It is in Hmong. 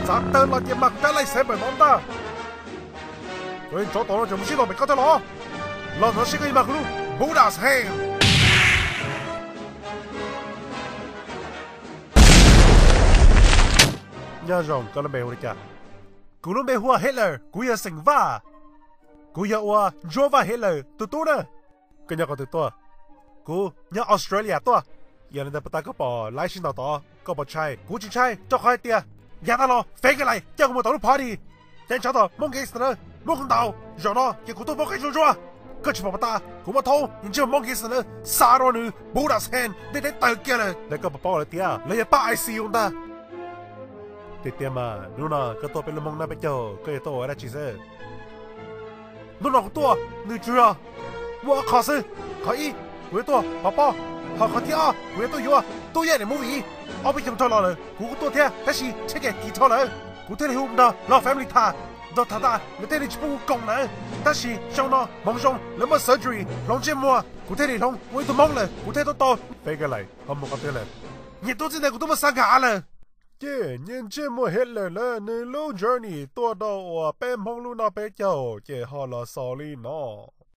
Txav tawg los ces mag kuv cab laij xeev pawm no ntag. Koj yeej tsov tom no tseem mus sib ntaus pem koj thiab los? Los ntawm no seb koj yeej mag kuv lub Buddha's hand. Nyob zoo, koj lub npe hu li cas? Kuv lub npe hu ua Hitler, kuv yog xeem Vaj. Kuv yog ua Ntsuab Vaj Hitler tus tub na. Koj nyob qhov twg tuaj? Kuv nyob Australia tuaj. Yog li ntawd puas tas koj pom laib sib ntaus tod koj puas ntshai? Kuv tsis ntshai, rau qhov hais tias yav tag los Fake Life coj kuv mus tom lub party. Ces ntshav tom Hmoob Gangster muab kuv ntaus, zaum no ces kuv tuaj poob qeeb zuj zus. Koj tsis pom puas tas kuv muab thoob ntsej muag Hmoob Gangster xa rau nws Buddha's hand ntiaj teb tawg kiag lawm. Ntawd koj puas paub lawm tiag, lawv yog pab I C U ntag. Tiag tiag mas hnub no koj tuaj peb lub Hmoob nab peb caug, koj yuav tuaj ua dab tsi xwb? Hnub no kuv tuaj nws tsuas yog muaj ob qho xwb. Qhov ib, kuv yuav tuaj pov pob, ho qhov thib ob, kuv yuav tuaj yuav Tub Yaj niam movie. Ob peb xyoos dhau los lawm kuv kuj tuaj thiab, tab sis tsheb kaim kis dhau lawm, kuv thiaj li hu nrog Lof family tham. Nrog tham tas lawv thiaj li tsis pub kuv koom lawm, tab sis xyoo no hmoov zoo lawv muaj surgery hloov ntsej muag, kuv thiaj li hloov ua ib tug Hmoob lawm, kuv thiaj tuaj tau Fake Life ho mus qhov twg lawm. Nyias tuaj txij ntawd kuv twb muaj xav nkag av lawm. Ces nyias ntsej muag Hitler lawm, nws lub journey tuaj rau uas peb Hmoob lub nab peb caug ces ho los xaus li no.